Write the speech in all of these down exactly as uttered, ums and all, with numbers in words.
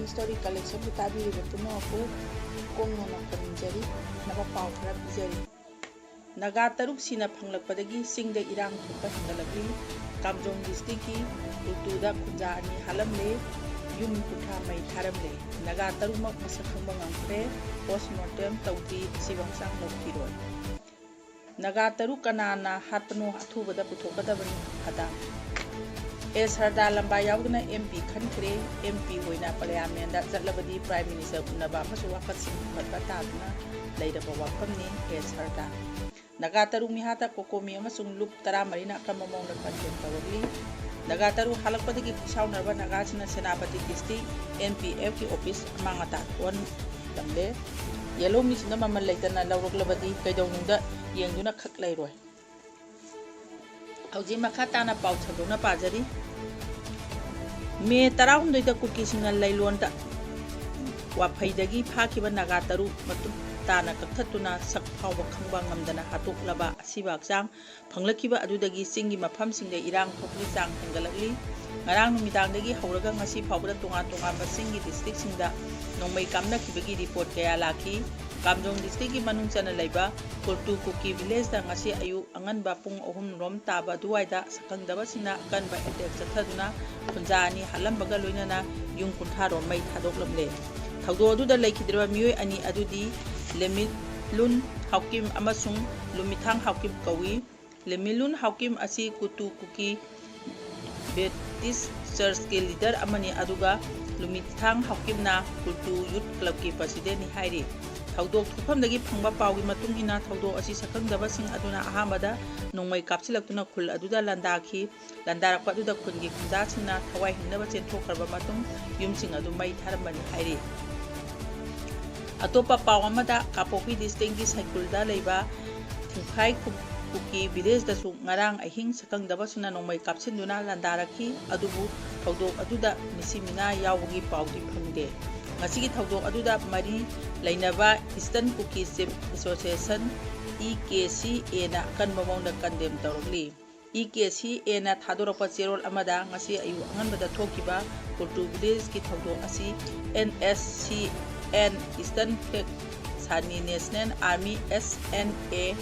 History collectionꯕꯨ ꯇꯥꯕꯤꯔꯤꯕ ꯄꯨꯝꯅꯃꯛꯄꯨ ꯏꯀꯣꯡ ꯅꯣꯟꯅ ꯈꯨꯔꯨꯝꯖꯔꯤ꯫ ꯅꯕ ꯄꯥꯎ ꯈꯔ ꯄꯤꯖꯔꯤ꯫ ꯅꯥꯒꯥ ꯇꯔꯨꯛ ꯁꯤꯅ ꯐꯪꯂꯛꯄꯗꯒꯤ ꯆꯤꯡꯗ ꯏꯔꯥꯡ ꯊꯣꯛꯄ ꯍꯦꯟꯒꯠꯂꯛꯂꯤ꯫ ꯀꯥꯝꯖꯣꯡ districtꯀꯤ ꯎꯇꯨꯗ ꯈꯨꯟꯖꯥ ꯑꯅꯤ ꯍꯥꯠꯂꯝꯂꯦ꯫ ꯌꯨꯝ ꯀꯨꯟꯊ꯭ꯔꯥ ꯃꯩ ꯊꯥꯔꯝꯂꯦ꯫ ꯅꯥꯒꯥ ꯇꯔꯨꯛꯃꯛ ꯃꯁꯛ ꯈꯪꯕ ꯉꯝꯈ꯭ꯔꯦ꯫ Post mortem ꯇꯧꯗ꯭ꯔꯤ꯫ ꯑꯁꯤꯕ ꯍꯛꯆꯥꯡ ꯂꯧꯈꯤꯔꯣꯏ꯫ ꯅꯥꯒꯥ ꯇꯔꯨꯛ ꯀꯅꯥꯅ ꯍꯥꯠꯄꯅꯣ ꯑꯊꯨꯕꯗ ꯄꯨꯊꯣꯛꯀꯗꯕꯅꯤ꯫ ꯈꯗꯥꯡ ꯑꯦꯁ ꯁꯔꯗꯥ ꯂꯝꯕꯥ ꯌꯥꯎꯗꯅ MP ꯈꯟꯈ꯭ꯔꯦ꯫ MP ꯑꯣꯏꯅ Parliamentꯗ ꯆꯠꯂꯕꯗꯤ Prime Minister ꯎꯅꯕ ꯑꯃꯁꯨꯡ ꯋꯥꯀꯠꯁꯤꯡ ꯄꯨꯈꯠꯄ ꯇꯥꯗꯨꯅ ꯂꯩꯔꯕ ꯋꯥꯐꯝꯅꯤ꯫ ꯑꯦꯁ ꯁꯔꯗꯥ꯫ ꯅꯥꯒꯥ ꯇꯔꯨꯛ ꯃꯤꯍꯥꯠꯇ ꯀꯣꯀꯣꯃꯤ ꯑꯃꯁꯨꯡ ꯂꯨꯞ ꯇꯔꯥꯃꯔꯤꯅ ꯑꯀꯟꯕ ꯃꯑꯣꯡꯗ condemn ꯇꯧꯔꯛꯂꯤ꯫ ꯅꯥꯒꯥ ꯇꯔꯨꯛ ꯍꯥꯠꯂꯛꯄꯗꯒꯤ ꯈꯨꯠꯁꯥꯎꯅꯔꯕ ꯅꯥꯒꯥꯁꯤꯡꯅ ꯁꯦꯅꯥꯄꯇꯤ district NPFꯀꯤ office ꯑꯃꯥꯡ ꯑꯇꯥ ꯊꯣꯛꯍꯟꯂꯝꯂꯦ꯫ ꯌꯦꯜꯍꯧꯃꯤꯁꯤꯡꯅ ꯃꯃꯜ ꯂꯩꯇꯅ ꯂꯧꯔꯛꯂꯕꯗꯤ ꯀꯩꯗꯧꯅꯨꯡꯗ ꯌꯦꯡꯗꯨꯅ ꯈꯛ ꯂꯩꯔꯣꯏ꯫ ꯍꯧꯖꯤꯛ ꯃꯈꯥ ꯇꯥꯅ ꯄꯥꯎ ꯁꯟꯗꯣꯛꯅ ꯄꯥꯖꯔꯤ꯫ ꯃꯦ ꯇꯔꯥꯍꯨꯝꯗꯣꯏꯗ ꯀꯨꯀꯤꯁꯤꯡꯅ ꯂꯩꯂꯣꯟꯗ ꯋꯥꯐꯩꯗꯒꯤ ꯐꯥꯈꯤꯕ ꯅꯥꯒꯥ ꯇꯔꯨꯛ ꯃꯇꯨꯡ ꯇꯥꯅ ꯀꯛꯊꯠꯇꯨꯅ ꯁꯛ ꯐꯥꯎꯕ ꯈꯪꯕ ꯉꯝꯗꯅ ꯍꯥꯠꯇꯣꯛꯂꯕ ꯑꯁꯤꯕ ꯍꯛꯆꯥꯡ ꯐꯪꯂꯛꯈꯤꯕ ꯑꯗꯨꯗꯒꯤ ꯆꯤꯡꯒꯤ ꯃꯐꯝꯁꯤꯡꯗ ꯏꯔꯥꯡ ꯊꯣꯛꯄꯒꯤ ꯆꯥꯡ ꯍꯦꯟꯒꯠꯂꯛꯂꯤ꯫ ꯉꯔꯥꯡ ꯅꯨꯃꯤꯗꯥꯡꯗꯒꯤ ꯍꯧꯔꯒ ꯉꯁꯤ ꯐꯥꯎꯕꯗ ꯇꯣꯉꯥꯟ ꯇꯣꯉꯥꯟꯕ ꯆꯤꯡꯒꯤ districtꯁꯤꯡꯗ ꯅꯣꯡꯃꯩ ꯀꯥꯞꯅꯈꯤꯕꯒꯤ report ꯀꯌꯥ ꯂꯥꯛꯈꯤ꯫ ꯀꯥꯝꯖꯣꯡ districtꯀꯤ ꯃꯅꯨꯡ ꯆꯟꯅ ꯂꯩꯕ ꯀꯨꯜꯇꯨ ꯀꯨꯀꯤ villageꯇ ꯉꯁꯤ ꯑꯌꯨꯛ ꯑꯉꯟꯕ ꯄꯨꯡ ꯑꯍꯨꯝ ꯔꯣꯝ ꯇꯥꯕ ꯑꯗꯨꯋꯥꯏꯗ ꯁꯛꯈꯪꯗꯕꯁꯤꯡꯅ ꯑꯀꯟꯕ attack ꯆꯠꯊꯗꯨꯅ ꯈꯨꯟꯖꯥ ꯑꯅꯤ ꯍꯥꯠꯂꯝꯕꯒ ꯂꯣꯏꯅꯅ ꯌꯨꯝ ꯀꯨꯟꯊ꯭ꯔꯥ ꯔꯣꯝ ꯃꯩ ꯊꯥꯗꯣꯛꯂꯝꯂꯦ꯫ ꯊꯧꯗꯣꯛ ꯑꯗꯨꯗ ꯂꯩꯈꯤꯗ꯭ꯔꯕ ꯃꯤꯑꯣꯏ ꯑꯅꯤ ꯑꯗꯨꯗꯤ ꯂꯦꯃꯤꯂꯨꯟ ꯍꯥꯎꯀꯤꯝ ꯑꯃꯁꯨꯡ ꯂꯨꯃꯤꯊꯥꯡ ꯍꯥꯎꯀꯤꯝ ꯀꯧꯏ꯫ ꯂꯦꯃꯤꯂꯨꯟ ꯍꯥꯎꯀꯤꯝ ꯑꯁꯤ ꯀꯨꯇꯨ ꯀꯨꯀꯤ Baptist Churchꯀꯤ leader ꯑꯃꯅꯤ, ꯑꯗꯨꯒ ꯂꯨꯃꯤꯊꯥꯡ ꯍꯥꯎꯀꯤꯝꯅ ꯀꯨꯜꯇꯨ Youth Clubꯀꯤ presidentꯅꯤ ꯍꯥꯏꯔꯤ꯫ ꯊꯧꯗꯣꯛ ꯊꯣꯛꯐꯝꯗꯒꯤ ꯐꯪꯕ ꯄꯥꯎꯒꯤ ꯃꯇꯨꯡ ꯏꯟꯅ, ꯊꯧꯗꯣꯛ ꯑꯁꯤ ꯁꯛꯈꯪꯗꯕꯁꯤꯡ ꯑꯗꯨꯅ ꯑꯍꯥꯟꯕꯗ ꯅꯣꯡꯃꯩ ꯀꯥꯞꯁꯤꯜꯂꯛꯇꯨꯅ ꯈꯨꯜ ꯑꯗꯨꯗ ꯂꯥꯟꯗꯥꯈꯤ꯫ ꯂꯥꯟꯗꯥꯔꯛꯄ ꯑꯗꯨꯗ ꯈꯨꯟꯒꯤ ꯈꯨꯟꯖꯥꯁꯤꯡꯅ ꯊꯋꯥꯏ ꯍꯤꯡꯅꯕ ꯆꯦꯟꯊꯣꯛꯈ꯭ꯔꯕ ꯃꯇꯨꯡ, ꯌꯨꯝꯁꯤꯡ ꯑꯗꯨ ꯃꯩ ꯊꯥꯔꯝꯕꯅꯤ ꯍꯥꯏꯔꯤ꯫ ꯑꯇꯣꯞꯄ ꯄꯥꯎ ꯑꯃꯗ, ꯀꯥꯡꯄꯣꯛꯄꯤ districtꯀꯤ ꯁꯥꯏꯀꯨꯜꯗ ꯂꯩꯕ ꯊꯤꯡꯈꯥꯏ ꯀꯨꯀꯤ villageꯇꯁꯨ ꯉꯔꯥꯡ ꯑꯍꯤꯡ ꯁꯛꯈꯪꯗꯕꯁꯤꯡꯅ ꯅꯣꯡꯃꯩ ꯀꯥꯞꯁꯤꯟꯗꯨꯅ ꯂꯥꯟꯗꯥꯔꯛꯈꯤ, ꯑꯗꯨꯕꯨ ꯊꯧꯗꯣꯛ ꯑꯗꯨꯗ ꯃꯤꯁꯤ ꯃꯤꯅꯥ ꯌꯥꯎꯕꯒꯤ ꯄꯥꯎꯗꯤ ꯐꯪꯗꯦ꯫ ꯉꯁꯤꯒꯤ ꯊꯧꯗꯣꯛ ꯑꯗꯨꯗ ꯃꯔꯤ ꯂꯩꯅꯕ Eastern Kuki Chief Association, EKCAꯅ ꯑꯀꯟꯕ ꯃꯑꯣꯡꯗ condemn ꯇꯧꯔꯛꯂꯤ꯫ ꯏ ꯀꯦ ꯁꯤ ꯑꯦꯅ ꯊꯥꯗꯣꯔꯛꯄ ꯆꯦꯔꯣꯜ ꯑꯃꯗ ꯉꯁꯤ ꯑꯌꯨꯛ ꯑꯉꯟꯕꯗ ꯊꯣꯛꯈꯤꯕ ꯀꯨꯔꯇꯨ ꯚꯤꯂꯦꯖꯀꯤ ꯊꯧꯗꯣꯛ ꯑꯁꯤ and S C and, eastern ꯐ꯭ꯂꯦꯛ ꯁꯥꯅꯤ national army, S N A,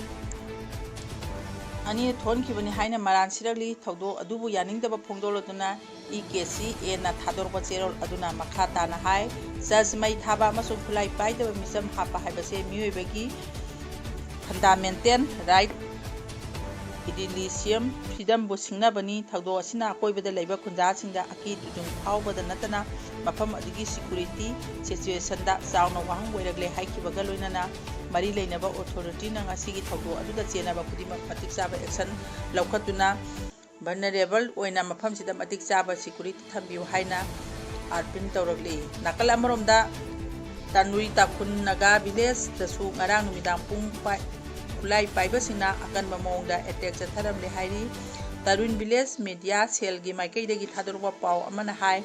ꯑꯅꯤꯅ ꯊꯣꯛꯍꯟꯈꯤꯕꯅꯤ ꯍꯥꯏꯅ ꯃꯔꯥꯟ ꯁꯤꯔꯛꯂꯤ꯫ ꯊꯧꯗꯣꯛ ꯑꯗꯨꯕꯨ ꯌꯥꯅꯤꯡꯗꯕ ꯐꯣꯡꯗꯣꯛꯂꯗꯨꯅ ꯏ ꯀꯦ ꯁꯤ ꯑꯦꯅ ꯊꯥꯗꯣꯔꯛꯄ ꯆꯦꯔꯣꯜ ꯑꯗꯨꯅ ꯃꯈꯥ ꯇꯥꯅ ꯍꯥꯏ, ꯆꯔꯆ ꯃꯩ ꯊꯥꯕ ꯑꯃꯁꯨꯡ ꯈꯨꯠꯂꯥꯏ ꯄꯥꯏꯗꯕ ꯃꯤꯆꯝ ꯍꯥꯞꯄ ꯍꯥꯏꯕꯁꯦ ꯃꯤꯑꯣꯏꯕꯒꯤ ꯐꯟꯗꯥꯃꯦꯟꯇꯦꯜ ꯔꯥꯏꯠ, ꯏꯗꯤꯂꯤꯁꯤꯌꯝ ꯐ꯭ꯔꯤꯗꯝꯕꯨ ꯁꯤꯡꯅꯕꯅꯤ꯫ ꯊꯧꯗꯣꯛ ꯑꯁꯤꯅ ꯑꯀꯣꯏꯕꯗ ꯂꯩꯕ ꯈꯨꯟꯖꯥꯁꯤꯡꯗ ꯑꯀꯤ ꯇꯨꯖꯨꯡ ꯐꯥꯎꯕꯗ ꯅꯠꯇꯅ ꯃꯐꯝ ꯑꯗꯨꯒꯤ ꯁꯦꯀ꯭ꯌꯨꯔꯤꯇꯤ ꯁꯤꯆꯨꯋꯦꯁꯟꯗ ꯆꯥꯎꯅ ꯋꯥꯍꯪ ꯑꯣꯏꯔꯛꯂꯦ ꯍꯥꯏꯈꯤꯕꯒ ꯂꯣꯏꯅꯅ ꯃꯔꯤ ꯂꯩꯅꯕ ꯑꯣꯊꯣꯔꯤꯇꯤꯅ ꯉꯁꯤꯒꯤ ꯊꯧꯗꯣꯛ ꯑꯗꯨꯗ ꯆꯦꯟꯅꯕ ꯈꯨꯗꯤꯡꯃꯛ ꯃꯇꯤꯛ ꯆꯥꯕ ꯑꯦꯛꯁꯟ ꯂꯧꯈꯠꯇꯨꯅ ꯚꯜꯅꯔꯦꯕꯜ ꯑꯣꯏꯅ ꯃꯐꯝꯁꯤꯗ ꯃꯇꯤꯛ ꯆꯥꯕ ꯁꯦꯀ꯭ꯌꯨꯔꯤꯇꯤ ꯊꯝꯕꯤꯌꯨ ꯍꯥꯏꯅ ꯑꯥꯄꯤꯜ ꯇꯧꯔꯛꯂꯤ꯫ ꯅꯥꯀꯜ ꯑꯃꯔꯣꯝꯗ, ꯇꯥꯅꯨꯏ ꯇꯥꯈꯨꯟ ꯅꯥꯒꯥ ꯚꯤꯂꯦꯖꯇꯁꯨ ꯉꯔꯥꯡ ꯅꯨꯃꯤꯗꯥꯡ ꯄꯨꯡ ꯄꯥꯏ-, ꯈꯨꯠꯂꯥꯏ ꯄꯥꯏꯕꯁꯤꯡꯅ ꯑꯀꯟꯕ ꯃꯑꯣꯡꯗ ꯑꯦꯇꯦꯛ ꯆꯠꯊꯔꯝꯂꯦ ꯍꯥꯏꯔꯤ꯫ ꯇꯔꯨꯟ ꯚꯤꯂꯦꯖ ꯃꯦꯗꯤꯌꯥ ꯁꯦꯜꯒꯤ ꯃꯥꯏꯀꯩꯗꯒꯤ ꯊꯥꯗꯣꯔꯛꯄ ꯄꯥꯎ ꯑꯃꯅ ꯍꯥꯏ,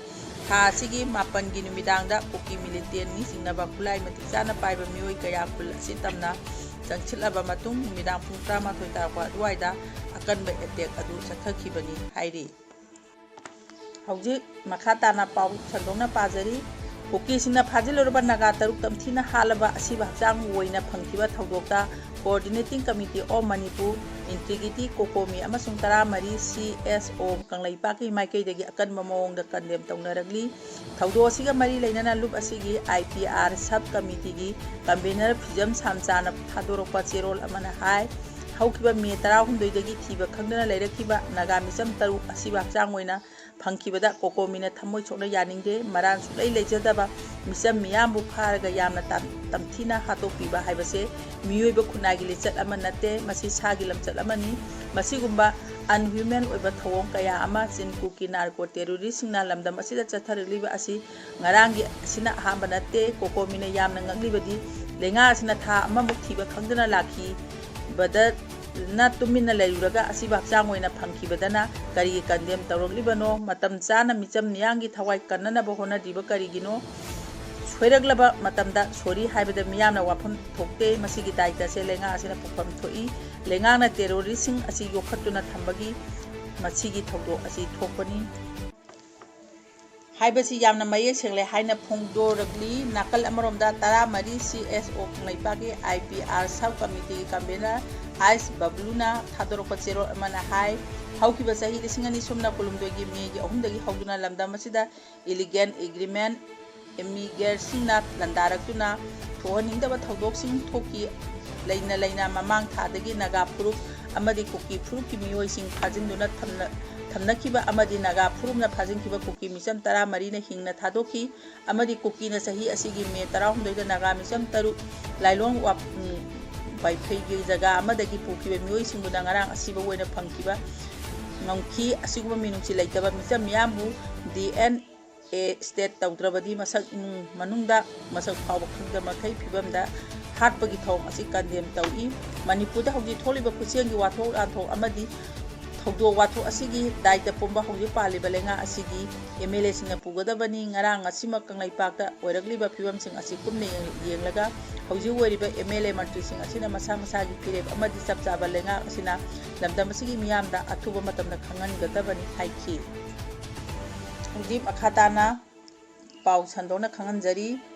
ꯊꯥ ꯑꯁꯤꯒꯤ ꯃꯥꯄꯟꯒꯤ ꯅꯨꯃꯤꯗꯥꯡꯗ ꯀꯨꯀꯤ ꯃꯤꯂꯤꯇꯦꯟꯅꯤ ꯆꯤꯡꯅꯕ ꯈꯨꯠꯂꯥꯏ ꯃꯇꯤꯛ ꯆꯥꯅ ꯄꯥꯏꯕ ꯃꯤꯑꯣꯏ ꯀꯌꯥ ꯈꯨꯜ ꯑꯁꯤ ꯇꯝꯅ ꯆꯪꯁꯤꯜꯂꯕ ꯃꯇꯨꯡ ꯅꯨꯃꯤꯗꯥꯡ ꯄꯨꯡ ꯇꯔꯥꯃꯥꯊꯣꯏ ꯇꯥꯔꯛꯄ ꯑꯗꯨꯋꯥꯏꯗ ꯑꯀꯟꯕ ꯑꯦꯇꯦꯛ ꯑꯗꯨ ꯆꯠꯊꯈꯤꯕꯅꯤ ꯍꯥꯏꯔꯤ꯫ ꯍꯧꯖꯤꯛ ꯃꯈꯥ ꯇꯥꯅ ꯄꯥꯎ ꯁꯟꯗꯣꯛꯅ ꯄꯥꯖꯔꯤ꯫ ꯀꯨꯀꯤꯁꯤꯡꯅ ꯐꯥꯖꯤꯜꯂꯨꯔꯕ ꯅꯥꯒꯥ ꯇꯔꯨꯛ ꯇꯝꯊꯤꯅ ꯍꯥꯠꯂꯕ ꯑꯁꯤꯕ ꯍꯛꯆꯥꯡ ꯑꯣꯏꯅ ꯐꯪꯈꯤꯕ ꯊꯧꯗꯣꯛꯇ Coordinating Committee of Manipur, integrity, COCOMI ꯑꯃꯁꯨꯡ ꯇꯔꯥꯃꯔꯤ ꯁꯤ ꯑꯦꯁ ꯑꯣ ꯀꯪꯂꯩꯄꯥꯛꯀꯤ ꯃꯥꯏꯀꯩꯗꯒꯤ ꯑꯀꯟꯕ ꯃꯑꯣꯡꯗ ꯀꯟꯗꯦꯝ ꯇꯧꯅꯔꯛꯂꯤ꯫ ꯊꯧꯗꯣꯛ ꯑꯁꯤꯒ ꯃꯔꯤ ꯂꯩꯅꯅ ꯂꯨꯞ ꯑꯁꯤꯒꯤ ꯑꯥꯏ ꯄꯤ ꯑꯥꯔ ꯁꯕ ꯀꯃꯤꯇꯤꯒꯤ ꯀꯟꯚꯦꯅꯔ ꯐꯤꯖꯝ ꯁꯥꯝꯆꯥꯅ ꯊꯥꯗꯣꯔꯛꯄ ꯆꯦꯔꯣꯜ ꯑꯃꯅ ꯍꯥꯏ, ꯍꯧꯈꯤꯕ ꯃꯦ ꯇꯔꯥꯍꯨꯝꯗꯣꯏꯗꯒꯤ ꯊꯤꯕ ꯈꯪꯗꯅ ꯂꯩꯔꯛꯈꯤꯕ ꯅꯥꯒꯥ ꯃꯤꯆꯝ ꯇꯔꯨꯛ ꯑꯁꯤꯕ ꯍꯛꯆꯥꯡ ꯑꯣꯏꯅ ꯐꯪꯈꯤꯕꯗ ꯀꯣꯀꯣꯃꯤꯅ ꯊꯃꯣꯏ ꯁꯣꯛꯅ ꯌꯥꯅꯤꯡꯗꯦ꯫ ꯃꯔꯥꯜ ꯁꯨꯛꯂꯩ ꯂꯩꯖꯗꯕ ꯃꯤꯆꯝ ꯃꯤꯌꯥꯝꯕꯨ ꯐꯥꯔꯒ ꯌꯥꯝꯅ ꯇꯝ-, ꯇꯝꯊꯤꯅ ꯍꯥꯠꯇꯣꯛꯄꯤꯕ ꯍꯥꯏꯕꯁꯦ ꯃꯤꯑꯣꯏꯕ ꯈꯨꯟꯅꯥꯏꯒꯤ ꯂꯤꯆꯠ ꯑꯃ ꯅꯠꯇꯦ, ꯃꯁꯤ ꯁꯥꯒꯤ ꯂꯝꯆꯠ ꯑꯃꯅꯤ꯫ ꯃꯁꯤꯒꯨꯝꯕ unhuman ꯑꯣꯏꯕ ꯊꯧꯑꯣꯡ ꯀꯌꯥ ꯑꯃ ꯆꯤꯟ ꯀꯨꯀꯤ ꯅꯥꯔꯀꯣ ꯇꯦꯔꯣꯔꯤꯁꯁꯤꯡꯅ ꯂꯝꯗꯝ ꯑꯁꯤꯗ ꯆꯠꯊꯔꯛꯂꯤꯕ ꯑꯁꯤ ꯉꯔꯥꯡꯒꯤ ꯑꯁꯤꯅ ꯑꯍꯥꯟꯕ ꯅꯠꯇꯦ꯫ ꯀꯣꯀꯣꯃꯤꯅ ꯌꯥꯝꯅ ꯉꯛꯂꯤꯕꯗꯤ ꯂꯩꯉꯥꯛ ꯑꯁꯤꯅ ꯊꯥ ꯑꯃꯃꯨꯛ ꯊꯤꯕ ꯈꯪꯗꯅ ꯂꯥꯛꯈꯤꯕꯗꯅ ꯇꯨꯃꯤꯟꯅ ꯂꯩꯔꯨꯔꯒ ꯑꯁꯤꯕ ꯍꯛꯆꯥꯡ ꯑꯣꯏꯅ ꯐꯪꯈꯤꯕꯗꯅ ꯀꯔꯤꯒꯤ ꯀꯟꯗꯦꯝ ꯇꯧꯔꯛꯂꯤꯕꯅꯣ? ꯃꯇꯝ ꯆꯥꯅ ꯃꯤꯆꯝ ꯃꯤꯌꯥꯝꯒꯤ ꯊꯋꯥꯏ ꯀꯟꯅꯅꯕ ꯍꯣꯠꯅꯗ꯭ꯔꯤꯕ ꯀꯔꯤꯒꯤꯅꯣ? ꯁꯣꯏꯔꯛꯂꯕ ꯃꯇꯝꯗ ꯁꯣꯔꯤ ꯍꯥꯏꯕꯗ ꯃꯤꯌꯥꯝꯅ ꯋꯥꯐꯝ ꯊꯣꯛꯇꯦ꯫ ꯃꯁꯤꯒꯤ ꯗꯥꯏꯇꯁꯦ ꯂꯩꯉꯥꯛ ꯑꯁꯤꯅ ꯄꯨꯐꯝ ꯊꯣꯛꯏ꯫ ꯂꯩꯉꯥꯛꯅ terroristꯁꯤꯡ ꯑꯁꯤ ꯌꯣꯛꯈꯠꯇꯨꯅ ꯊꯝꯕꯒꯤ ꯃꯁꯤꯒꯤ ꯊꯧꯗꯣꯛ ꯑꯁꯤ ꯊꯣꯛꯄꯅꯤ ꯍꯥꯏꯕꯁꯤ ꯌꯥꯝꯅ ꯃꯌꯦꯛ ꯁꯦꯡꯂꯦ ꯍꯥꯏꯅ ꯐꯣꯡꯗꯣꯔꯛꯂꯤ꯫ ꯅꯥꯀꯜ ꯑꯃꯔꯣꯝꯗ ꯇꯔꯥꯃꯔꯤ CSO ꯀꯪꯂꯩꯄꯥꯛꯀꯤ IPR sub committeeꯒꯤ convener ꯑꯥꯏꯁ ꯕꯕ꯭ꯂꯨꯅ ꯊꯥꯗꯣꯔꯛꯄ ꯆꯦꯔꯣꯜ ꯑꯃꯅ ꯍꯥꯏ, ꯍꯧꯈꯤꯕ ꯆꯍꯤ ꯂꯤꯁꯤꯡ ꯑꯅꯤ ꯁꯨꯞꯅ ꯀꯨꯟꯍꯨꯝꯗꯣꯏꯒꯤ ꯃꯦꯒꯤ ꯑꯍꯨꯝꯗꯒꯤ ꯍꯧꯗꯨꯅ ꯂꯝꯗꯝ ꯑꯁꯤꯗ illegal agreement ꯏꯃꯤꯒ꯭ꯔꯦꯟꯁꯤꯡꯅ ꯂꯥꯟꯗꯥꯔꯛꯇꯨꯅ ꯊꯣꯛꯍꯟꯅꯤꯡꯗꯕ ꯊꯧꯗꯣꯛꯁꯤꯡ ꯊꯣꯛꯈꯤ꯫ ꯂꯩꯅ ꯂꯩꯅ ꯃꯃꯥꯡ ꯊꯥꯗꯒꯤ ꯅꯥꯒꯥ ꯐꯨꯔꯨꯞ ꯑꯃꯗꯤ ꯀꯨꯀꯤ ꯐꯨꯔꯨꯞꯀꯤ ꯃꯤꯑꯣꯏꯁꯤꯡ ꯐꯥꯖꯤꯟꯗꯨꯅ ꯊꯝꯅ-, ꯊꯝꯅꯈꯤꯕ ꯑꯃꯗꯤ ꯅꯥꯒꯥ ꯐꯨꯔꯨꯞꯅ ꯐꯥꯖꯤꯟꯈꯤꯕ ꯀꯨꯀꯤ ꯃꯤꯆꯝ ꯇꯔꯥꯃꯔꯤꯅ ꯍꯤꯡꯅ ꯊꯥꯗꯣꯛꯈꯤ ꯑꯃꯗꯤ ꯀꯨꯀꯤꯅ ꯆꯍꯤ ꯑꯁꯤꯒꯤ ꯃꯦ ꯇꯔꯥꯍꯨꯝꯗꯣꯏꯗ ꯅꯥꯒꯥ ꯃꯤꯆꯝ ꯇꯔꯨꯛ ꯂꯥꯏꯂꯣꯡ ꯋꯥꯞ-, ꯎꯝ, ꯋꯥꯏꯐꯩꯒꯤ ꯖꯒꯥ ꯑꯃꯗꯒꯤ ꯄꯨꯈꯤꯕ ꯃꯤꯑꯣꯏꯁꯤꯡꯕꯨꯅ ꯉꯔꯥꯡ ꯑꯁꯤꯕ ꯑꯣꯏꯅ ꯐꯪꯈꯤꯕ ꯉꯝꯈꯤ꯫ ꯑꯁꯤꯒꯨꯝꯕ ꯃꯤꯅꯨꯡꯁꯤ ꯂꯩꯇꯕ ꯃꯤꯆꯝ ꯃꯤꯌꯥꯝꯕꯨ ꯗꯤ ꯑꯦꯟ ꯑꯦ state ꯇꯧꯗ꯭ꯔꯕꯗꯤ ꯃꯁꯛ ꯏꯃꯨꯡ ꯃꯅꯨꯡꯗ ꯃꯁꯛ ꯐꯥꯎꯕ ꯈꯪꯗꯕ ꯃꯈꯩ ꯐꯤꯕꯝꯗ ꯍꯥꯠꯄꯒꯤ ꯊꯧꯑꯣꯡ ꯑꯁꯤ condemn ꯇꯧꯏ꯫ ꯃꯅꯤꯄꯨꯔꯗ ꯍꯧꯖꯤꯛ ꯊꯣꯛꯂꯤꯕ ꯈꯨꯠꯁꯦꯝꯒꯤ ꯋꯥꯊꯣꯛ ꯂꯥꯟꯊꯣꯛ ꯑꯃꯗꯤ ꯊꯧꯗꯣꯛ ꯋꯥꯊꯣꯛ ꯑꯁꯤꯒꯤ ꯗꯥꯏꯇ ꯄꯨꯝꯕ ꯍꯧꯖꯤꯛ ꯄꯥꯜꯂꯤꯕ ꯂꯩꯉꯥꯛ ꯑꯁꯤꯒꯤ MLAꯁꯤꯡꯅ ꯄꯨꯒꯗꯕꯅꯤ꯫ ꯉꯔꯥꯡ ꯉꯁꯤꯃꯛ ꯀꯪꯂꯩꯄꯥꯛꯇ ꯑꯣꯏꯔꯛꯂꯤꯕ ꯐꯤꯕꯝꯁꯤꯡ ꯑꯁꯤ ꯀꯨꯞꯅ ꯌꯦꯡ-, ꯌꯦꯡꯂꯒ ꯍꯧꯖꯤꯛ ꯑꯣꯏꯔꯤꯕ MLA ꯃꯟꯇ꯭ꯔꯤꯁꯤꯡ ꯑꯁꯤꯅ ꯃꯁꯥ ꯃꯁꯥꯒꯤ ꯐꯤꯔꯦꯞ ꯑꯃꯗꯤ ꯆꯞ ꯆꯥꯕ ꯂꯩꯉꯥꯛ ꯑꯁꯤꯅ ꯂꯝꯗꯝ ꯑꯁꯤꯒꯤ ꯃꯤꯌꯥꯝꯗ ꯑꯊꯨꯕ ꯃꯇꯝꯗ ꯈꯪꯍꯟꯒꯗꯕꯅꯤ ꯍꯥꯏꯈꯤ꯫ ꯍꯧꯖꯤꯛ ꯃꯈꯥ ꯇꯥꯅ ꯄꯥꯎ ꯁꯟꯗꯣꯛꯅ ꯈꯪꯍꯟꯖꯔꯤ꯫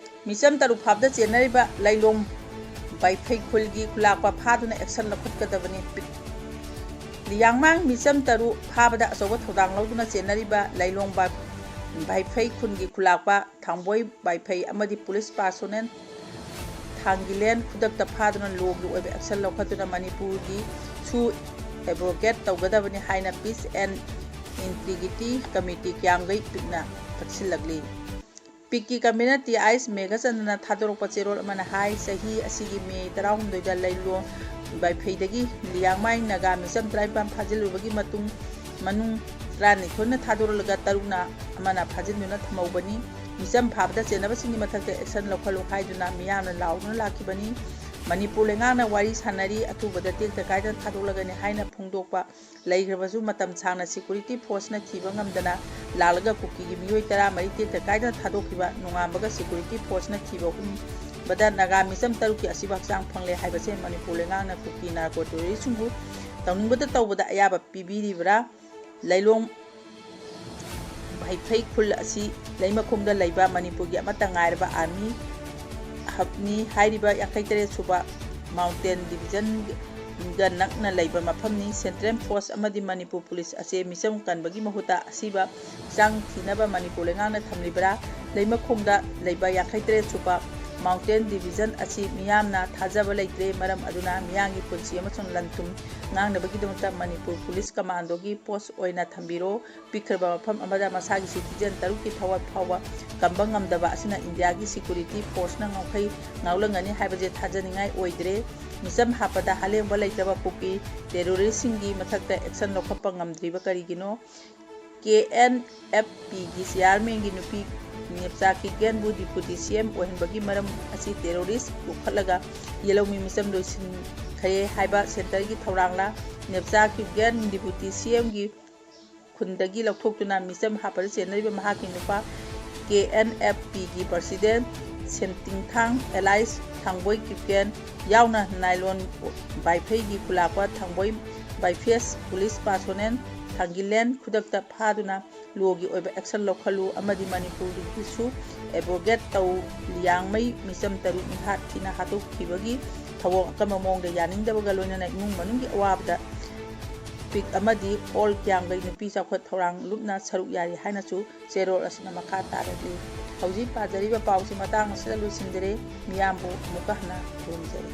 ꯃꯤꯆꯝ ꯇꯔꯨꯛ ꯐꯥꯕꯗ ꯆꯦꯟꯅꯔꯤꯕ ꯂꯩꯂꯣꯡ ꯕꯥꯏꯐꯩ ꯈꯨꯜꯒꯤ ꯈꯨꯂꯥꯛꯄ ꯐꯥꯗꯨꯅ action ꯂꯧꯈꯠꯀꯗꯕꯅꯤ꯫ ꯂꯤꯌꯥꯡꯃꯥꯡ ꯃꯤꯆꯝ ꯇꯔꯨꯛ ꯐꯥꯕꯗ ꯑꯆꯧꯕ ꯊꯧꯗꯥꯡ ꯂꯧꯗꯨꯅ ꯆꯦꯟꯅꯔꯤꯕ ꯂꯩꯂꯣꯡ ꯕꯥ-, ꯕꯥꯏꯐꯩ ꯈꯨꯟꯒꯤ ꯈꯨꯂꯥꯛꯄ ꯊꯥꯡꯕꯣꯏ ꯕꯥꯏꯐꯩ ꯑꯃꯗꯤ police personnel ꯊꯥꯡꯒꯤꯂꯦꯟ ꯈꯨꯗꯛꯇ ꯐꯥꯗꯨꯅ ꯂꯣꯒꯤ ꯑꯣꯏꯕ action ꯂꯧꯈꯠꯇꯨꯅ ꯃꯅꯤꯄꯨꯔꯒꯤ ꯁꯨ abrogate ꯇꯧꯒꯗꯕꯅꯤ ꯍꯥꯏꯅ Peace and Integrity Committee ꯀ꯭ꯌꯥꯝꯒꯩ ꯄꯤꯛꯅ ꯇꯛꯁꯤꯜꯂꯛꯂꯤ꯫ ꯄꯤꯛꯀꯤ convener ꯇꯤ ꯑꯥꯏꯁ ꯃꯦꯘꯆꯟꯗ꯭ꯔꯅ ꯊꯥꯗꯣꯔꯛꯄ ꯆꯦꯔꯣꯜ ꯑꯃꯅ ꯍꯥꯏ, ꯆꯍꯤ ꯑꯁꯤꯒꯤ ꯃꯦ ꯇꯔꯥꯍꯨꯝꯗꯣꯏꯗ ꯂꯩꯂꯣꯡ ꯕꯥꯏꯐꯩꯗꯒꯤ ꯂꯤꯌꯥꯡꯃꯥꯏ ꯅꯥꯒꯥ ꯃꯤꯆꯝ ꯇꯔꯥꯅꯤꯄꯥꯟ ꯐꯥꯖꯤꯜꯂꯨꯕꯒꯤ ꯃꯇꯨꯡ, ꯃꯅꯨꯡ ꯇꯔꯥꯅꯤꯊꯣꯏꯅ ꯊꯥꯗꯣꯔꯛꯂꯒ ꯇꯔꯨꯛꯅ ꯑꯃꯅ ꯐꯥꯖꯤꯟꯗꯨꯅ ꯊꯝꯍꯧꯕꯅꯤ꯫ ꯃꯤꯆꯝ ꯐꯥꯕꯗ ꯆꯦꯟꯅꯕꯁꯤꯡꯒꯤ ꯃꯊꯛꯇ action ꯂꯧꯈꯠꯂꯨ ꯍꯥꯏꯗꯨꯅ ꯃꯤꯌꯥꯝꯅ ꯂꯥꯎꯗꯨꯅ ꯂꯥꯛꯈꯤꯕꯅꯤ꯫ ꯃꯅꯤꯄꯨꯔ ꯂꯩꯉꯥꯛꯅ ꯋꯥꯔꯤ ꯁꯥꯟꯅꯔꯤ, ꯑꯊꯨꯕꯗ ꯇꯦꯛꯇ ꯀꯥꯏꯗꯅ ꯊꯥꯗꯣꯛꯂꯒꯅꯤ ꯍꯥꯏꯅ ꯐꯣꯡꯗꯣꯛꯄ ꯂꯩꯈ꯭ꯔꯕꯁꯨ ꯃꯇꯝ ꯁꯥꯡꯅ security forceꯅ ꯊꯤꯕ ꯉꯝꯗꯅ ꯂꯥꯛꯂꯒ ꯀꯨꯀꯤꯒꯤ ꯃꯤꯑꯣꯏ ꯇꯔꯥꯃꯔꯤ ꯇꯦꯛꯇ ꯀꯥꯏꯗꯅ ꯊꯥꯗꯣꯛꯈꯤꯕ, ꯅꯣꯡꯉꯥꯟꯕꯒ security forceꯅ ꯊꯤꯕ ꯑꯍꯨꯝ ꯕꯗ ꯅꯥꯒꯥ ꯃꯤꯆꯝ ꯇꯔꯨꯛꯀꯤ ꯑꯁꯤꯕ ꯍꯛꯆꯥꯡ ꯐꯪꯂꯦ ꯍꯥꯏꯕꯁꯦ ꯃꯅꯤꯄꯨꯔ ꯂꯩꯉꯥꯛꯅ ꯀꯨꯀꯤ ꯅꯥꯔꯀꯣ ꯇꯦꯔꯣꯔꯤꯁꯁꯤꯡꯕꯨ ꯇꯧꯅꯤꯡꯕꯗ ꯇꯧꯕꯗ ꯑꯌꯥꯕ ꯄꯤꯕꯤꯔꯤꯕ꯭ꯔꯥ? ꯂꯩꯂꯣꯡ ꯍꯩꯐꯩ ꯈꯨꯜ ꯑꯁꯤ ꯂꯩꯃꯈꯣꯡꯗ ꯂꯩꯕ ꯃꯅꯤꯄꯨꯔꯒꯤ ꯑꯃꯠꯇ ꯉꯥꯏꯔꯕ ꯑꯥꯔꯃꯤ ꯍꯕꯅꯤ꯫ ꯍꯥꯏꯔꯤꯕ ꯌꯥꯡꯈꯩ ꯇꯔꯦꯠ ꯁꯨꯕ ꯃꯥꯎꯟꯇꯦꯟ ꯗꯤꯕꯤꯖꯟꯒ ꯅꯛꯅ ꯂꯩꯕ ꯃꯐꯝꯅꯤ꯫ ꯁꯦꯟꯇ꯭ꯔꯦꯜ ꯐꯣꯔꯁ ꯑꯃꯗꯤ ꯃꯅꯤꯄꯨꯔ ꯄꯨꯂꯤꯁ ꯑꯁꯦ ꯃꯤꯆꯝ ꯀꯟꯕꯒꯤ ꯃꯍꯨꯠꯇ ꯑꯁꯤꯕ ꯍꯛꯆꯥꯡ ꯊꯤꯅꯕ ꯃꯅꯤꯄꯨꯔ ꯂꯩꯉꯥꯛꯅ ꯊꯝꯂꯤꯕ꯭ꯔꯥ? ꯂꯩꯃꯈꯣꯡꯗ ꯂꯩꯕ ꯌꯥꯡꯈꯩ ꯇꯔꯦꯠ ꯁꯨꯕ ꯃꯥꯎꯟꯇꯦꯟ ꯗꯤꯕꯤꯖꯟ ꯑꯁꯤ ꯃꯤꯌꯥꯝꯅ ꯊꯥꯖꯕ ꯂꯩꯇ꯭ꯔꯦ꯫ ꯃꯔꯝ ꯑꯗꯨꯅ ꯃꯤꯌꯥꯝꯒꯤ ꯄꯨꯟꯁꯤ ꯑꯃꯁꯨꯡ ꯂꯟ ꯊꯨꯝ ꯉꯥꯛꯅꯕꯒꯤꯗꯃꯛꯇ ꯃꯅꯤꯄꯨꯔ ꯄꯨꯂꯤꯁ ꯀꯃꯥꯟꯗꯣꯒꯤ ꯄꯣꯁ ꯑꯣꯏꯅ ꯊꯝꯕꯤꯔꯣ꯫ ꯄꯤꯛꯈ꯭ꯔꯕ ꯃꯐꯝ ꯑꯃꯗ ꯃꯁꯥꯒꯤ ꯁꯤꯇꯤꯖꯦꯟ ꯇꯔꯨꯛꯀꯤ ꯊꯋꯥꯏ ꯐꯥꯎꯕ ꯀꯝꯕ ꯉꯝꯗꯕ ꯑꯁꯤꯅ ꯏꯟꯗꯤꯌꯥꯒꯤ ꯁꯦꯀ꯭ꯌꯨꯔꯤꯇꯤ ꯐꯣꯔꯁꯅ ꯉꯥꯎꯈꯩ ꯉꯥꯎꯂꯪꯒꯅꯤ ꯍꯥꯏꯕꯁꯦ ꯊꯥꯖꯅꯤꯡꯉꯥꯏ ꯑꯣꯏꯗ꯭ꯔꯦ꯫ ꯃꯤꯆꯝ ꯍꯥꯠꯄꯗ ꯍꯥꯂꯦꯡꯕ ꯂꯩꯇ꯭ꯔꯕ ꯀꯨꯀꯤ ꯇꯦꯔꯣꯔꯤꯁꯁꯤꯡꯒꯤ ꯃꯊꯛꯇ ꯑꯦꯛꯁꯟ ꯂꯧꯈꯠꯄ ꯉꯝꯗ꯭ꯔꯤꯕ ꯀꯔꯤꯒꯤꯅꯣ? ꯀꯦ ꯑꯦꯟ ꯑꯦꯐ ꯄꯤꯒꯤ ꯆꯤꯌꯥꯔꯃꯦꯟꯒꯤ ꯅꯨꯄꯤ ꯅꯦꯞꯆꯥ ꯀꯤꯞꯒꯦꯟꯕꯨ ꯗꯤꯄꯨꯇꯤ ꯁꯤ ꯑꯦꯝ ꯑꯣꯏꯍꯟꯕꯒꯤ ꯃꯔꯝ ꯑꯁꯤ ꯇꯦꯔꯣꯔꯤꯁ ꯄꯨꯈꯠꯂꯒ ꯌꯦꯜꯍꯧꯃꯤ ꯃꯤꯆꯝ ꯂꯣꯏꯁꯤꯟꯈ꯭ꯔꯦ ꯍꯥꯏꯕ ꯁꯦꯟꯇꯔꯒꯤ ꯊꯧꯔꯥꯡꯂ? ꯅꯦꯞꯆꯥ ꯀꯤꯞꯒꯦꯟ ꯗꯤꯄꯨꯇꯤ ꯁꯤ ꯑꯦꯝꯒꯤ ꯈꯨꯟꯗꯒꯤ ꯂꯧꯊꯣꯛꯇꯨꯅ ꯃꯤꯆꯝ ꯍꯥꯞꯄꯗ ꯆꯦꯟꯅꯔꯤꯕ ꯃꯍꯥꯛꯀꯤ ꯅꯨꯄꯥ ꯀꯦ ꯑꯦꯟ ꯑꯦꯐ ꯄꯤꯒꯤ ꯄ꯭ꯔꯁꯤꯗꯦꯟ ꯁꯦꯝꯇꯤꯡꯊꯥꯡ ꯑꯦꯂꯥꯏꯁ ꯊꯥꯡꯕꯣꯏ ꯀꯤꯞꯒꯦꯟ ꯌꯥꯎꯅ ꯅꯥꯏꯂꯣꯟ ꯕꯥꯏꯐꯩꯒꯤ ꯈꯨꯂꯥꯛꯄ ꯊꯥꯡꯕꯣꯏ ꯕꯥꯏꯐꯦꯁ ꯄꯨꯂꯤꯁ ꯄꯥꯔꯁꯣꯅꯦꯜ ꯊꯥꯡꯒꯤꯂꯦꯟ ꯈꯨꯗꯛꯇ ꯐꯥꯗꯨꯅ ꯂꯣꯒꯤ ꯑꯣꯏꯕ ꯑꯦꯛꯁꯟ ꯂꯧꯈꯠꯂꯨ ꯑꯃꯗꯤ ꯃꯅꯤꯄꯨꯔꯒꯤꯁꯨ ꯑꯦꯕ꯭ꯔꯣꯒꯦꯠ ꯇꯧ꯫ ꯂꯤꯌꯥꯡꯃꯩ ꯃꯤꯆꯝ ꯇꯔꯨꯛ ꯃꯤꯍꯥꯠ ꯊꯤꯅ ꯍꯥꯠꯇꯣꯛꯈꯤꯕꯒꯤ ꯊꯧꯑꯣꯡ ꯑꯀꯟꯕ ꯃꯑꯣꯡꯗ ꯌꯥꯅꯤꯡꯗꯕꯒ ꯂꯣꯏꯅꯅ ꯏꯃꯨꯡ ꯃꯅꯨꯡꯒꯤ ꯑꯋꯥꯕꯗ ꯄꯤꯛ ꯑꯃꯗꯤ ꯑꯣꯜ ꯀ꯭ꯌꯥꯝꯒꯩ ꯅꯨꯄꯤ ꯆꯥꯎꯈꯠ ꯊꯧꯔꯥꯡ ꯂꯨꯞꯅ ꯁꯔꯨꯛ ꯌꯥꯔꯤ ꯍꯥꯏꯅꯁꯨ ꯆꯦꯔꯣꯜ ꯑꯁꯤꯅ ꯃꯈꯥ ꯇꯥꯔꯛꯂꯤ꯫ ꯍꯧꯖꯤꯛ ꯄꯥꯖꯔꯤꯕ ꯄꯥꯎꯁꯤ ꯃꯇꯥꯡ ꯑꯁꯤꯗ ꯂꯣꯏꯁꯤꯟꯖꯔꯦ꯫ ꯃꯤꯌꯥꯝꯕꯨ ꯑꯃꯨꯛꯀ ꯍꯟꯅ ꯈꯨꯔꯨꯝꯖꯔꯤ꯫